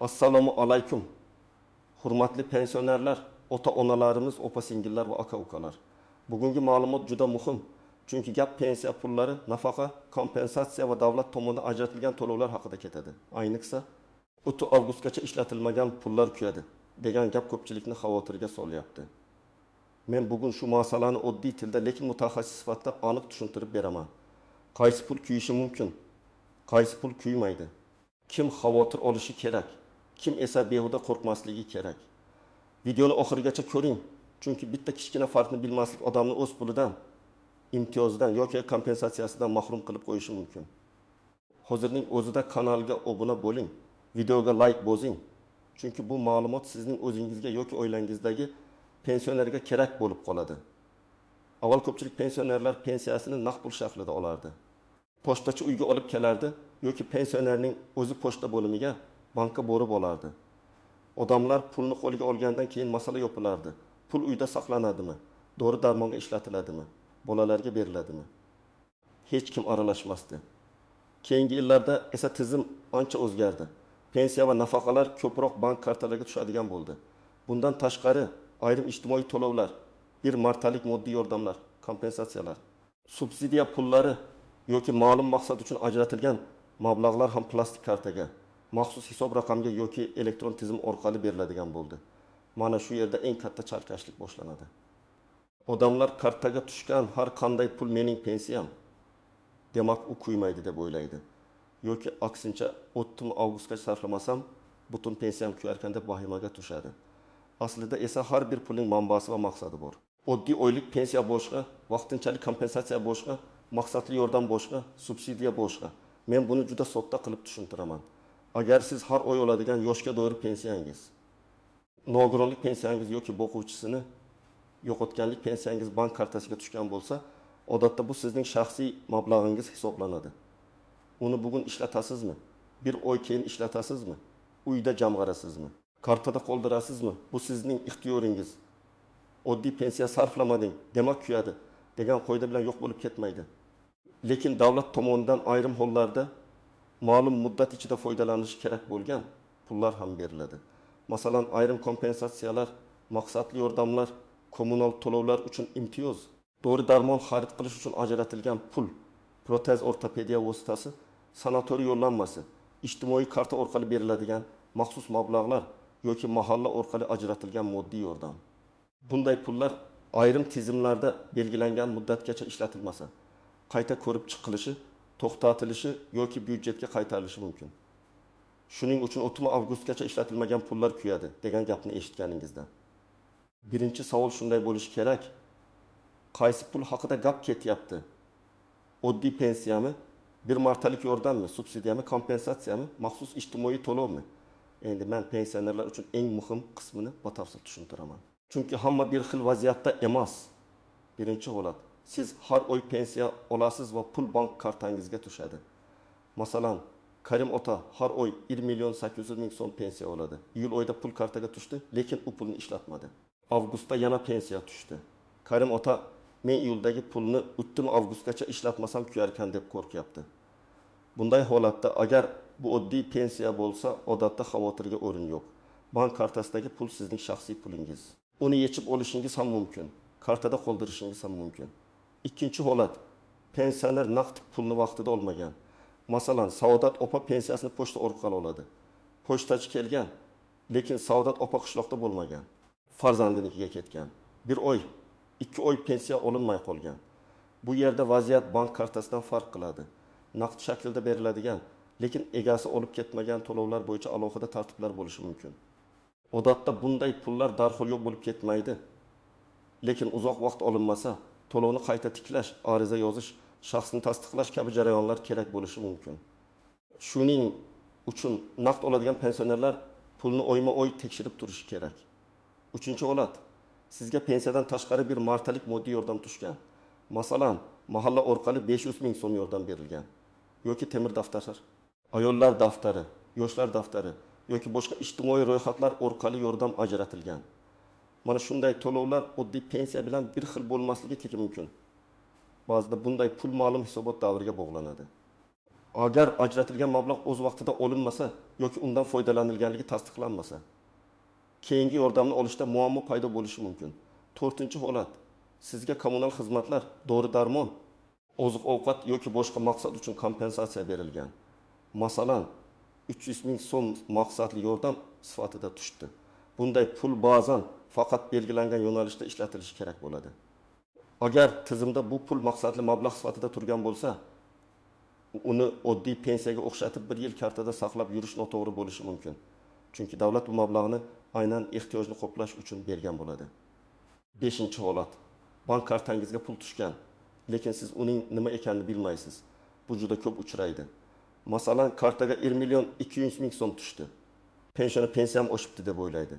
Assalomu alaykum. Hurmatli pensionerlar, ota-onalarimiz, opa-singillar va aka-ukalar. Bugungi ma'lumot juda muhim, chunki gap pensiya pullari, nafaqa, kompensatsiya va davlat tomonidan ajratilgan to'lovlar haqida ketadi. Ayniqsa, 30 avgustgacha ishlatilmagan pullar kuyadi degan gap ko'pchilikni xavotirga solyapti. Men bugun shu masalani oddiy tilda, lekin mutaxassis sifatida aniq tushuntirib beraman. Qaysi pul kuyishi mumkin, qaysi pul kuymaydi, kim xavotir olishi kerak, kim esa behuda qo'rqmasligi kerak. Videoni oxirigacha ko'ring, chunki bitta kichkina farqni bilmaslik odamni o'z pulidan, imtiyozidan yoki kompensatsiyasidan mahrum qilib qo'yishi mumkin. Hozirning o'zida kanalga obuna bo'ling, videoga like bosing, chunki bu ma'lumot sizning o'zingizga yoki oilangizdagi pensionerga kerak bo'lib qoladi. Avval ko'pchilik pensionerlar pensiyasini naqd pul shaklida olardi. Pochtachi uyga olib kelardi yoki pensionerning o'zi pochta bo'limiga, bankka borib olardi. Odamlar pulni qo'liga olgandan keyin masala yopilardi. Pul uyda saqlanadimi? Dori darmonga ishlatiladimi? Bolalarga beriladimi? Hech kim aralashmasdi. Keyingi yillarda esa tizim ancha o'zgardi. Pensiya va nafaqalar ko'proq bank kartalariga tushadigan bo'ldi. Bundan tashqari ayrim ijtimoiy to'lovlar, bir martalik moddiy yordamlar, kompensatsiyalar, subsidiya pullari yoki ma'lum maqsad uchun ajratilgan mablag'lar ham plastik kartaga, maxsus hisob raqamga yoki elektron tizim orqali beriladigan bo'ldi. Mana shu yerda eng katta chalkashlik boshlanadi. Odamlar kartaga tushgan har qanday pul mening pensiyam, demak u kuymaydi deb o'ylaydi. Yoki aksincha 30 avgustgacha sarflamasam butun pensiyam kuyarkan deb vahimaga tushadi. Aslida esa har bir pulning manbasi va maqsadi bor. Oddiy oylik pensiya boshqa, vaqtinchalik kompensatsiya boshqa, maqsadli yordam boshqa, subsidiya boshqa. Men buni juda sodda qilib tushuntiraman. Agar siz har oy oladigan yoshga doir pensiyangiz, nogironlik pensiyangiz yoki boquvchisini yo'qotganlik pensiyangiz bank kartasiga tushgan bo'lsa, odatda bu sizning shaxsiy mablag'ingiz hisoblanadi. Uni bugun ishlatasizmi? Bir oy keyin ishlatasizmi? Uyda jamg'arasizmi? Kartada qoldirasizmi? Bu sizning ixtiyoringiz. Oddiy pensiya sarflamading, demak kuyadi degan qoida bilan yo'q bo'lib ketmaydi. Lekin davlat tomonidan ayrim hollarda ma'lum muddat ichida foydalanish kerak bo'lgan pullar ham beriladi. Masalan, ayrim kompensatsiyalar, maqsadli yordamlar, kommunal to'lovlar uchun imtiyoz, dori darmon xarid qilish uchun ajratilgan pul, protez ortopediya vositasi, sanatoriy yo'llanmasi, ijtimoiy karta orqali beriladigan maxsus mablag'lar yoki mahalla orqali ajratilgan moddiy yordam. Bunday pullar ayrim tizimlarda belgilangan muddatgacha ishlatilmasa, qayta ko'rib chiqilishi, to'xtatilishi yoki byudjetga qaytarilishi mumkin. Shuning uchun 30 avgustgacha ishlatilmagan pullar kuyadi degan gapni eshitganingizda birinchi savol shunday bo'lishi kerak: qaysi pul haqida gap ketyapti? Oddiy pensiyami, bir martalik yordammi, subsidiyami, kompensatsiyami, maxsus ijtimoiy to'lovmi? Endi men pensionerlar uchun eng muhim qismini batafsil tushuntiraman. Chunki hamma bir xil vaziyatda emas. Birinchi holat: siz har oy pensiya olasiz va pul bank kartangizga tushadi. Masalan, Karim ota har oy 1 million 800 ming so'm pensiya oladi. Iyul oyida pul kartaga tushdi, lekin u pulni ishlatmadi. Avgustda yana pensiya tushdi. Karim ota men iyuldagi pulni 30 avgustgacha ishlatmasam kuyarkan deb qo'rqyapti. Bunday holatda agar bu oddiy pensiya bo'lsa, odatda xavotirga o'rin yo'q. Bank kartasidagi pul sizning shaxsiy pulingiz. Uni yechib olishingiz ham mumkin, kartada qoldirishingiz ham mumkin. Ikkinchi holat: pensioner naqd pulni vaqtida olmagan. Masalan, Saodat opa pensiyasini pochta orqali oladi. Pochtachi kelgan, lekin Saodat opa qishloqda bo'lmagan. Farzandinikiga ketgan. Bir oy, 2 oy pensiya olinmay qolgan. Bu yerda vaziyat bank kartasidan farq qiladi. Naqd shaklida beriladigan, lekin egasi olib ketmagan to'lovlar bo'yicha alohida tartiblar bo'lishi mumkin. Odatda bunday pullar darhol yo'q bo'lib ketmaydi. Lekin uzoq vaqt olinmasa, to'lovni qayta tiklash, ariza yozish, shaxsni tasdiqlash kabi jarayonlar kerak bo'lishi mumkin. Shuning uchun naqd oladigan pensionerlar pulni oyma-oy tekshirib turishi kerak. Uchinchi holat: sizga pensiyadan tashqari bir martalik moddiy yordam tushgan. Masalan, mahalla orqali 500 ming so'm yordam berilgan yoki temir daftar, ayollar daftari, yoshlar daftari yoki boshqa ijtimoiy ro'yxatlar orqali yordam ajratilgan. Mana shunday to'lovlar oddiy pensiya bilan bir xil bo'lmasligi mumkin. Ba'zida bunday pul ma'lum hisobot davriga bog'lanadi. Agar ajratilgan mablag' o'z vaqtida olinmasa yoki undan foydalanilganligi tasdiqlanmasa, keyingi yordamni olishda muammo paydo bo'lishi mumkin. To'rtinchi holat: sizga kommunal xizmatlar, dori-darmon, oziq-ovqat yoki boshqa maqsad uchun kompensatsiya berilgan. Masalan, 300 ming so'm maqsadli yordam sifatida tushdi. Bunday pul ba'zan faqat belgilangan yo'nalishda ishlatilishi kerak bo'ladi. Agar tizimda bu pul maqsadli mablag' sifatida turgan bo'lsa, uni oddiy pensiyaga o'xshatib bir yil kartada saqlab yurish noto'g'ri bo'lishi mumkin. Chunki davlat bu mablag'ni aynan ehtiyojni qoplash uchun bergan bo'ladi. Beshinchi holat: bank kartangizga pul tushgan, lekin siz uning nima ekanini bilmaysiz. Bu juda ko'p uchraydi. Masalan, kartaga 1 million 200 ming so'm tushdi. Pensioner pensiyam oshibdi deb o'ylaydi.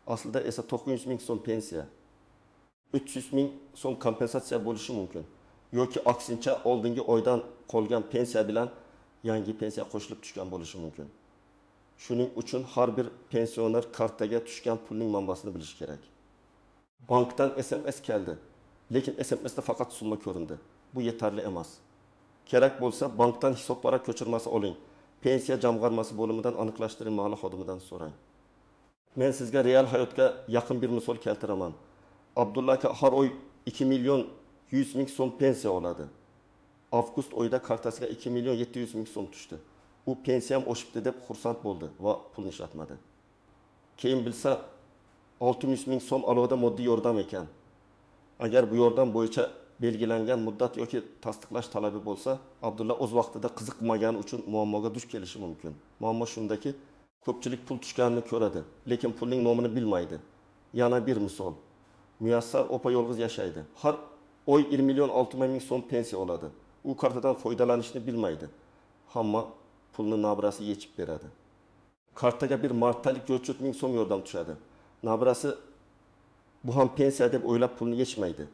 Aslida esa 900 ming so'm pensiya, 300 ming so'm kompensatsiya bo'lishi mumkin. Yoki aksincha oldingi oydan qolgan pensiya bilan yangi pensiya qo'shilib tushgan bo'lishi mumkin. Shuning uchun har bir pensioner kartaga tushgan pulning manbasini bilishi kerak. Bankdan SMS keldi, lekin SMSda faqat summa ko'rindi. Bu yetarli emas. Kerak bo'lsa bankdan hisobvaraq ko'chirmasi oling. Pensiya jamg'armasi bo'limidan aniqlashtiring, mahalla xodimidan so'rang. Men sizga real hayotga yaqin bir misol keltiraman. Abdulla aka har oy 2 million 100 ming so'm pensiya oladi. Avgust oyida kartasiga 2 million 700 ming so'm tushdi. U pensiyam oshibdi deb xursand bo'ldi va pulni ishlatmadi. Keyin bilsa 600 ming so'm alohida moddiy yordam ekan. Agar bu yordam bo'yicha belgilangan muddat yoki tasdiqlash talabi bo'lsa, Abdulla o'z vaqtida qiziqmagani uchun muammoga duch kelishi mumkin. Muammo shundaki, ko'pchilik pul tushganini ko'radi, lekin pulning nomini bilmaydi. Yana bir misol. Muyassar opa yolg'iz yashaydi. Har oy 1 million 600 ming so'm pensiya oladi. U kartadan foydalanishni bilmaydi. Hamma pulni nabirasi yechib beradi. Kartaga bir martalik 400 ming so'm yordam tushadi. Nabirasi bu ham pensiya deb o'ylab pulni yechmaydi.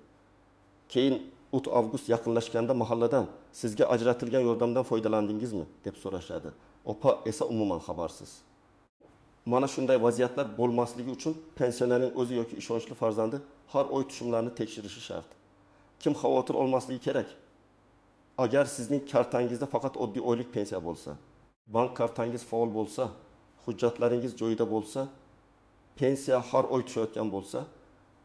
Keyin 3 avgust yaqinlashganda mahalladan sizga ajratilgan yordamdan foydalandingizmi deb so'rashadi. Opa esa umuman xabarsiz. Mana shunday vaziyatlar bo'lmasligi uchun pensionerning o'zi yoki ishonchli farzandi har oy tushumlarni tekshirishi shart. Kim xavotir olmasligi kerak? Agar sizning kartangizda faqat oddiy oylik pensiya bo'lsa, bank kartangiz faol bo'lsa, hujjatlaringiz joyida bo'lsa, pensiya har oy tushayotgan bo'lsa,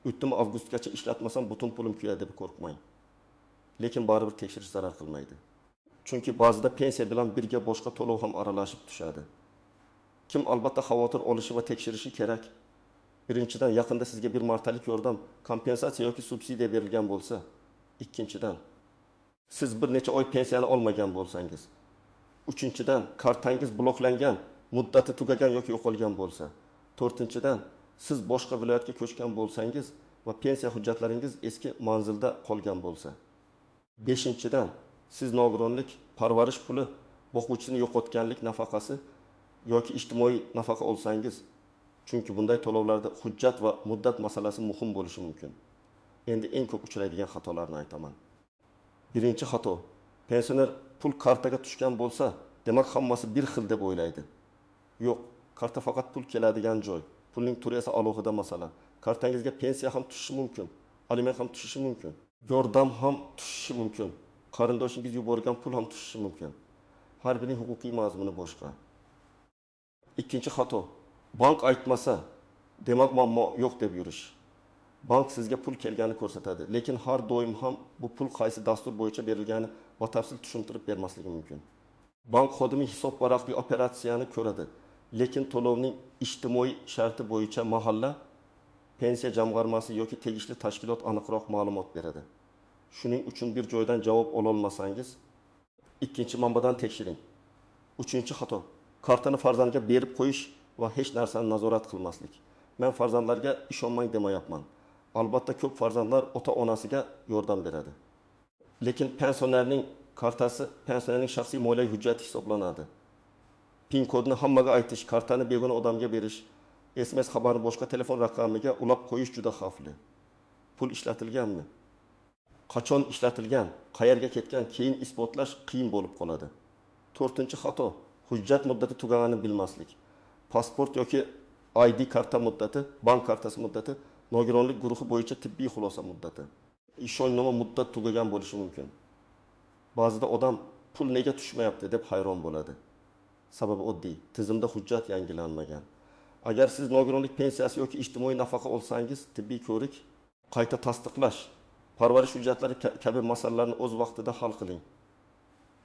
3 avgustgacha ishlatmasam butun pulim kuyadi deb qo'rqmang. Lekin baribir tekshirish zarar qilmaydi. Chunki ba'zida pensiya bilan birga boshqa to'lov ham aralashib tushadi. Kim albatta xavotir olishi va tekshirishi kerak. Birinchidan, yaqinda sizga bir martalik yordam, kompensatsiya yoki subsidiya berilgan bo'lsa. Ikkinchidan, siz bir necha oy pensiyani olmagan bo'lsangiz. Uchinchidan, kartangiz bloklangan, muddati tugagan yoki yo'qolgan bo'lsa. To'rtinchidan, siz boshqa viloyatga ko'chgan bo'lsangiz va pensiya hujjatlaringiz eski manzilda qolgan bo'lsa. Beshinchidan, siz nogironlik, parvarish puli, boquvchisini yo'qotganlik nafaqasi yoki ijtimoiy nafaqa olsangiz, chunki bunday to'lovlarda hujjat va muddat masalasi muhim bo'lishi mumkin. Endi eng ko'p uchraydigan xatolarni aytaman. Birinchi xato: pensioner pul kartaga tushgan bo'lsa, demak hammasi bir xil deb o'ylaydi. Yo'q, karta faqat pul keladigan joy. Pulning turi esa alohida masala. Kartangizga pensiya ham tushishi mumkin, aliment ham tushishi mumkin, yordam ham tushishi mumkin, qarindoshingiz yuborgan pul ham tushishi mumkin. Har birining huquqiy mazmuni boshqa. Ikkinchi xato: bank aytmasa, demak muammo yo'q deb yurish. Bank sizga pul kelganini ko'rsatadi, lekin har doim ham bu pul qaysi dastur bo'yicha berilgani batafsil tushuntirib bermasligi mumkin. Bank xodimi hisob varaqli operatsiyani ko'radi, lekin to'lovning ijtimoiy sharti bo'yicha mahalla, pensiya jamg'armasi yoki tegishli tashkilot aniqroq ma'lumot beradi. Shuning uchun bir joydan javob ololmasangiz, ikkinchi manbadan tekshiring. Uchinchi xato: kartani farzandga berib qo'yish va hech narsani nazorat qilmaslik. Men farzandlarga ishonmang demayapman. Albatta ko'p farzandlar ota-onasiga yordam beradi. Lekin pensionerning kartasi pensionerning shaxsiy moliyaviy hujjati hisoblanadi. PIN kodini hammaga aytish, kartani begona odamga berish, SMS xabarini boshqa telefon raqamiga ulab qo'yish juda xavfli. Pul ishlatilganmi? Qachon ishlatilgan, qayerga ketgan keyin isbotlash qiyin bo'lib qoladi. To'rtinchi xato: hujjat muddati tugaganini bilmaslik. Pasport yoki ID karta muddati, bank kartasi muddati, nogironlik guruhi bo'yicha tibbiy xulosa muddati. Ishonchnoma muddat tugagan bo'lishi mumkin. Ba'zida odam pul nega tushmayapti deb hayron bo'ladi. Sababi oddiy: tizimda hujjat yangilanmagan. Agar siz nogironlik pensiyasi yoki ijtimoiy nafaqa olsangiz, tibbiy ko'rik, qayta tasdiqlash, parvarish hujjatlari kabi masalalarni o'z vaqtida hal qiling.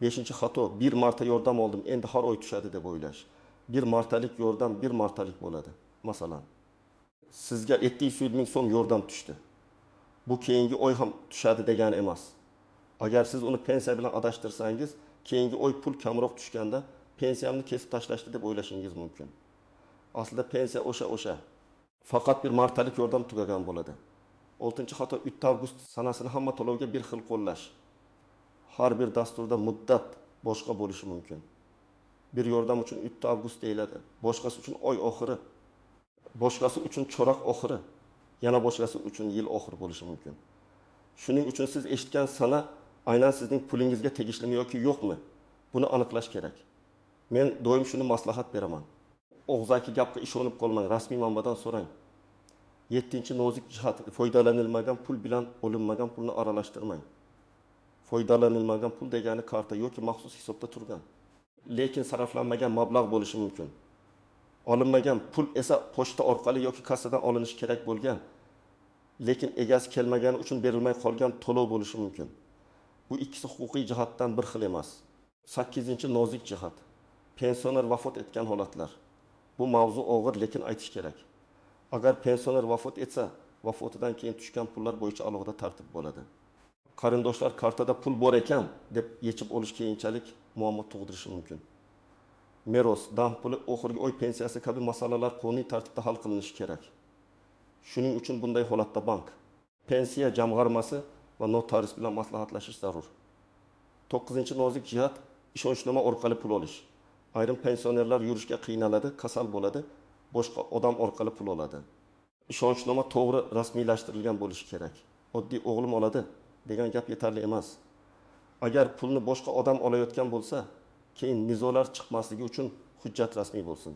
Beshinchi xato: bir marta yordam oldim, endi har oy tushadi deb o'ylash. Bir martalik yordam bir martalik bo'ladi. Masalan, sizga 700 000 so'm yordam tushdi. Bu keyingi oy ham tushadi degani emas. Agar siz uni pensiya bilan adashtirsangiz, keyingi oy pul kamroq tushganda pensiyamni kesib tashlashdi deb o'ylashingiz mumkin. Aslida pensiya o'sha. Faqat bir martalik yordam tugagan bo'ladi. Oltinchi xato: 3 avgust sanasini hamma to'lovga bir xil qo'llash. Har bir dasturda muddat boshqa bo'lishi mumkin. Bir yordam uchun 3 avgust deyiladi, boshqasi uchun oy oxiri, boshqasi uchun chorak oxiri, yana boshqasi uchun yil oxiri bo'lishi mumkin. Shuning uchun siz eshitgan sana aynan sizning pulingizga tegishlimi yoki yo'qmi, buni aniqlash kerak. Men doim shuni maslahat beraman: og'zaki gapga ishonib qolmang, rasmiy manbadan so'rang. Yettinchi nozik jihat: foydalanilmagan pul bilan olinmagan pulni aralashtirmang. Foydalanilmagan pul degani karta yoki maxsus hisobda turgan, lekin sarflanmagan mablag' bo'lishi mumkin. Olinmagan pul esa pochta orqali yoki kassadan olinishi kerak bo'lgan, lekin egasi kelmagani uchun berilmay qolgan to'lov bo'lishi mumkin. Bu ikkisi huquqiy jihatdan bir xil emas. Sakkizinchi nozik jihat: pensioner vafot etgan holatlar. Bu mavzu og'ir, lekin aytish kerak. Agar pensioner vafot etsa, vafotidan keyin tushgan pullar bo'yicha alohida tartib bo'ladi. Qarindoshlar kartada pul bor ekan deb yechib olish keyinchalik muammo tug'dirishi mumkin. Meros, dam puli, oxirgi oy pensiyasi kabi masalalar qonuniy tartibda hal qilinishi kerak. Shuning uchun bunday holatda bank, pensiya jamg'armasi va notarius bilan maslahatlashish zarur. To'qqizinchi nozik jihat: ishonchnoma orqali pul olish. Ayrim pensionerlar yurishga qiynaladi, kasal bo'ladi, boshqa odam orqali pul oladi. Ishonchnoma to'g'ri rasmiylashtirilgan bo'lishi kerak. Oddiy "o'g'lim oladi" degan gap yetarli emas. Agar pulni boshqa odam olayotgan bo'lsa, keyin nizolar chiqmasligi uchun hujjat rasmiy bo'lsin.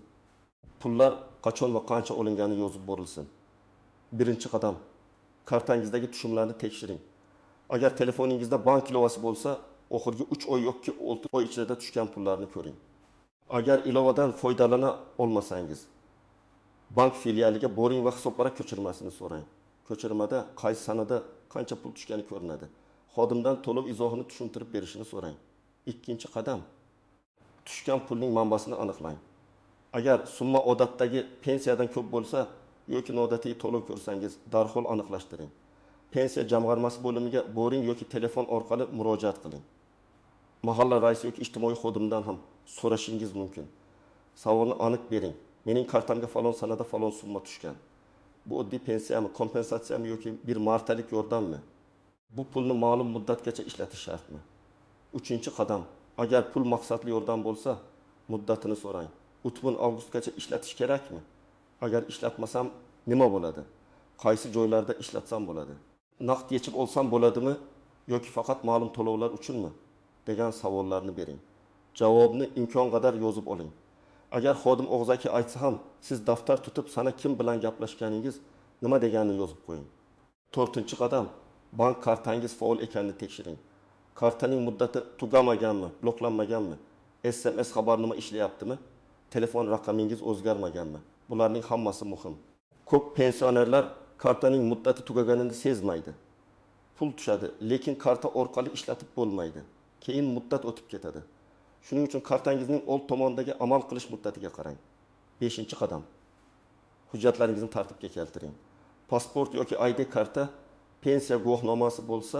Pullar qachon va qancha olingani yozib borilsin. Birinchi qadam: kartangizdagi tushumlarni tekshiring. Agar telefoningizda bank ilovasi bo'lsa, oxirgi 3 oy yoki 6 oy ichida tushgan pullarni ko'ring. Agar ilovadan foydalana olmasangiz, bank filialiga boring va hisobvaraq ko'chirmasini so'rang. Ko'chirmada qaysi sanada qancha pul tushgani ko'rinadi. Xodimdan to'lov izohini tushuntirib berishini so'rang. Ikkinchi qadam: tushgan pulning manbasini aniqlang. Agar summa odatdagi pensiyadan ko'p bo'lsa yoki noodatiy to'lov ko'rsangiz, darhol aniqlashtiring. Pensiya jamg'armasi bo'limiga boring yoki telefon orqali murojaat qiling. Mahalla raisi yoki ijtimoiy xodimdan ham so'rashingiz mumkin. Savolni aniq bering: mening kartamga falon sanada falon summa tushgan, bu oddiy pensiyami, kompensatsiyami yoki bir martalik yordammi? Bu pulni ma'lum muddatgacha ishlatish shartmi? Uchinchi qadam: agar pul maqsadli yordam bo'lsa, muddatini so'rang. 30 avgustgacha ishlatish kerakmi? Agar ishlatmasam nima bo'ladi? Qaysi joylarda ishlatsam bo'ladi? Naqd yechib olsam bo'ladimi yoki faqat ma'lum to'lovlar uchunmi, degan savollarni bering. Javobni imkon qadar yozib oling. Agar xodim og'zaki aytsa ham, siz daftar tutib, sana, kim bilan gaplashganingiz, nima deganini yozib qo'ying. To'rtinchi qadam: bank kartangiz faol ekanini tekshiring. Kartaning muddati tugamaganmi, bloklanmaganmi, SMS xabarnoma ishlayaptimi, telefon raqamingiz o'zgarmaganmi? Bularning hammasi muhim. Ko'p pensionerlar kartaning muddati tugaganini sezmaydi. Pul tushadi, lekin karta orqali ishlatib bo'lmaydi. Keyin muddat o'tib ketadi. Shuning uchun kartangizning old tomonidagi amal qilish muddatiga qarang. Beshinchi qadam: hujjatlaringizni tartibga keltiring. Pasport yoki ID karta, pensiya guvohnomasi bo'lsa,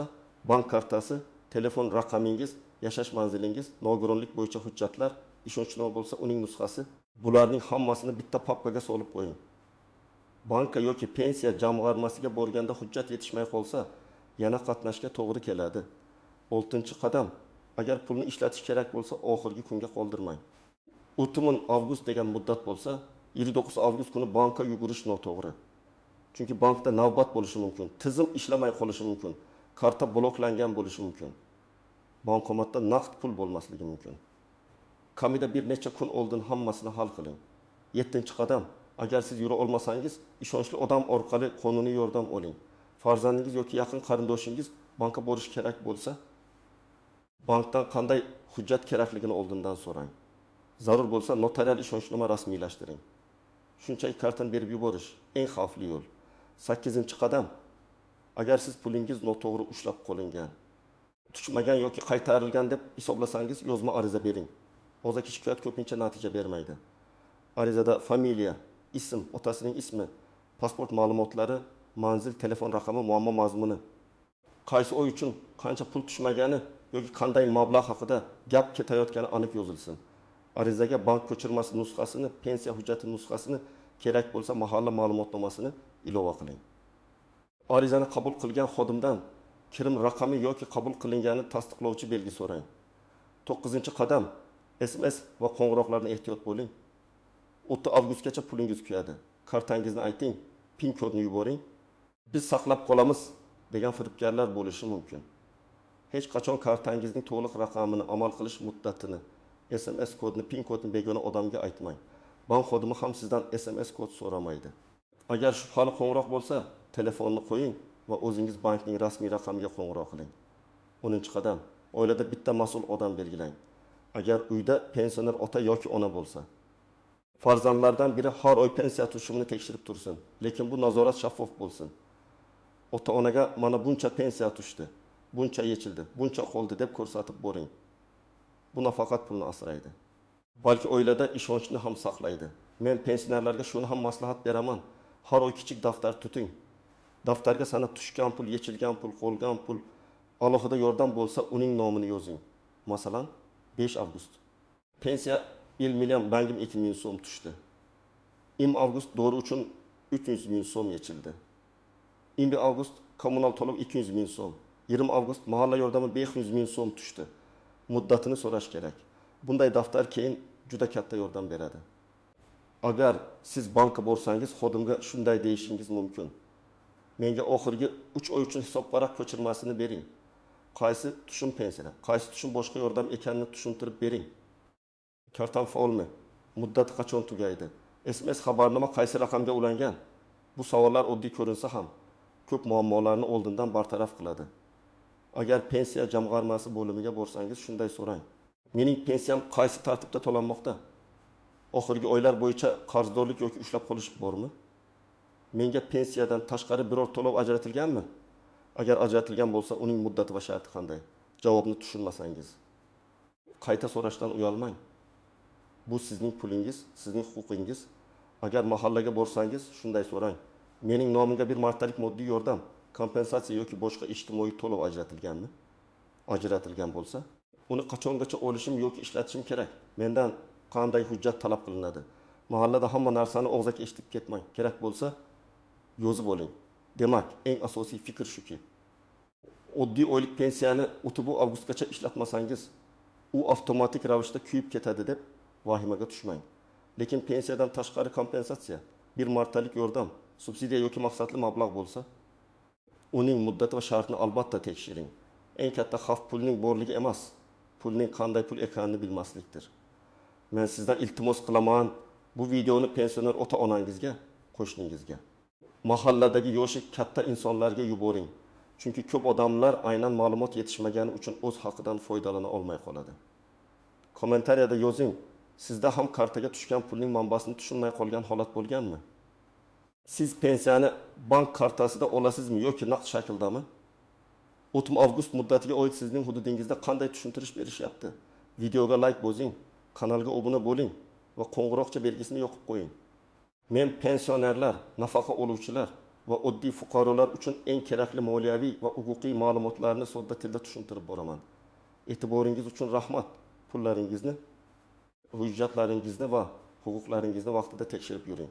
bank kartasi, telefon raqamingiz, yashash manzilingiz, nogironlik bo'yicha hujjatlar, ishonchnoma bo'lsa, uning nusxasi. Bularning hammasini bitta papkaga solib qo'ying. Bankka yoki pensiya jamg'armasiga borganda hujjat yetishmay qolsa, yana qatnashga to'g'ri keladi. Oltinchi qadam: agar pulni ishlatish kerak bo'lsa, oxirgi kunga qoldirmang. 30 avgust degan muddat bo'lsa, 29 avgust kuni bankka yugurish noto'g'ri. Chunki bankda navbat bo'lishi mumkin, tizim ishlamay qolishi mumkin, karta bloklangan bo'lishi mumkin, bankomatda naqd pul bo'lmasligi mumkin. Kamida bir necha kun oldin hammasini hal qiling. Yettinchi qadam: agar siz yura olmasangiz, ishonchli odam orqali qonuniy yordam oling. Farzandingiz yoki yaqin qarindoshingiz bankka borishi kerak bo'lsa, Bankdan qanday hujjat kerakligini oldindan so'rang. Zarur bo'lsa, notarial ishonchnoma rasmiylashtiring. Shunchaki kartani berib yuborish eng xavfli yo'l. 8-qadam. Agar siz pulingiz noto'g'ri ushlab qolingan, tushmagan yoki qaytarilgan deb hisoblasangiz, yozma ariza bering. Og'zaki shikoyat ko'pincha natija bermaydi. Arizada familiya, ism, otasining ismi, pasport ma'lumotlari, manzil, telefon raqami, muammo mazmuni, qaysi oy uchun qancha pul tushmagani yoki qanday mablag' haqida gap ketayotgani aniq yozilsin. Arizaga bank ko'chirmasi nusxasini, pensiya hujjati nusxasini, kerak bo'lsa mahalla ma'lumotnomasini ilova qiling. Arizani qabul qilgan xodimdan kirim raqami yoki qabul qilinganini tasdiqlovchi belgi so'rang. 9-qadam. SMS va qo'ng'iroqlardan ehtiyot bo'ling. 30 avgustgacha pulingiz kuyadi. Kartangizni ayting, PIN kodni yuboring. Biz saqlab qolamiz degan firibgarlar bo'lishi mumkin. Hech qachon kartangizning to'liq raqamini, amal qilish muddatini, SMS kodini, PIN kodini begona odamga aytmang. Bank xodimi ham sizdan SMS kod so'ramaydi. Agar shubhali qo'ng'iroq bo'lsa, telefonni qo'ying va o'zingiz bankning rasmiy raqamiga qo'ng'iroq qiling. 10-qadam. Oilada bitta mas'ul odam belgilang. Agar uyda pensioner ota yoki ona bo'lsa, farzandlardan biri har oy pensiya tushumini tekshirib tursin, lekin bu nazorat shaffof bo'lsin. Ota-onaga mana buncha pensiya tushdi, buncha yechildi, buncha qoldi deb ko'rsatib boring. Bu nafaqat pulni asraydi, balki oilada ishonchni ham saqlaydi. Men pensionerlarga shuni ham maslahat beraman. Har oy kichik daftar tuting. Daftarga sana tushgan pul, yechilgan pul, qolgan pul, alohida yordam bo'lsa uning nomini yozing. Masalan, 5 avgust. Pensiya 1 million bankim 2000 so'm tushdi. 20 avgust dori uchun 300 ming so'm yechildi. 21 avgust kommunal to'lov 200 ming so'm. 20 avgust mahalla yordami 500 ming so'm tushdi. Muddatini so'rash kerak. Bunday daftar keyin juda katta yordam beradi. Agar siz bankka borsangiz, xodimga shunday deyishingiz mumkin. Menga oxirgi 3 oy uchun hisobvaraq ko'chirmasini bering. Qaysi tushum pensiya, qaysi tushum boshqa yordam ekanini tushuntirib bering. Kartam faolmi? Muddati qachon tugaydi? SMS xabarnoma qaysi raqamga ulangan? Bu savollar oddiy ko'rinsa ham ko'p muammolarni oldindan bartaraf qiladi. Agar pensiya jamg'armasi bo'limiga borsangiz shunday so'rang. Mening pensiyam qaysi tartibda to'lanmoqda? Oxirgi oylar bo'yicha qarzdorlik yoki ushlab qolish bormi? Menga pensiyadan tashqari biror to'lov ajratilganmi? Agar ajratilgan bo'lsa, uning muddati va sharti qanday? Javobni tushunmasangiz, qayta so'rashdan uyalmang. Bu sizning pulingiz, sizning huquqingiz. Agar mahallaga borsangiz, shunday so'rang. Mening nomimga bir martalik moddiy yordam, kompensatsiya yoki boshqa ijtimoiy to'lov ajratilganmi? Ajratilgan bo'lsa, uni qachongacha olishim yoki ishlatishim kerak? Mendan qanday hujjat talab qilinadi? Mahallada hamma narsani og'zaki eshitib ketmang. Kerak bo'lsa, yozib oling. Demak, eng asosiy fikr shuki, oddiy oylik pensiyani 30 avgustgacha ishlatmasangiz, u avtomatik ravishda kuyib ketadi deb vahimaga tushmang. Lekin pensiyadan tashqari kompensatsiya, bir martalik yordam, subsidiya yoki maqsadli mablag' bo'lsa, uning muddati va shartini albatta tekshiring. Eng katta xavf pulning borligi emas, pulning qanday pul ekanini bilmaslikdir. Men sizdan iltimos qilaman, bu videoni pensioner ota-onangizga, qo'shningizga, mahalladagi yoshi katta insonlarga yuboring. Chunki ko'p odamlar aynan ma'lumot yetishmagani uchun o'z haqidan foydalana olmay qoladi. Kommentariyada yozing, sizda ham kartaga tushgan pulning manbasini tushunmay qolgan holat bo'lganmi? Siz pensiyani bank kartasida olasizmi yoki naqd shakldami? 30 avgust muddatiga oid sizning hududingizda qanday tushuntirish berishyapti? Videoga like bosing, kanalga obuna bo'ling va qo'ng'iroqcha belgisini yoqib qo'ying. Men pensionerlar, nafaqa oluvchilar va oddiy fuqarolar uchun eng kerakli moliyaviy va huquqiy ma'lumotlarni sodda tilda tushuntirib boraman. E'tiboringiz uchun rahmat. Pullaringizni, hujjatlaringizni va huquqlaringizni vaqtida tekshirib yuring.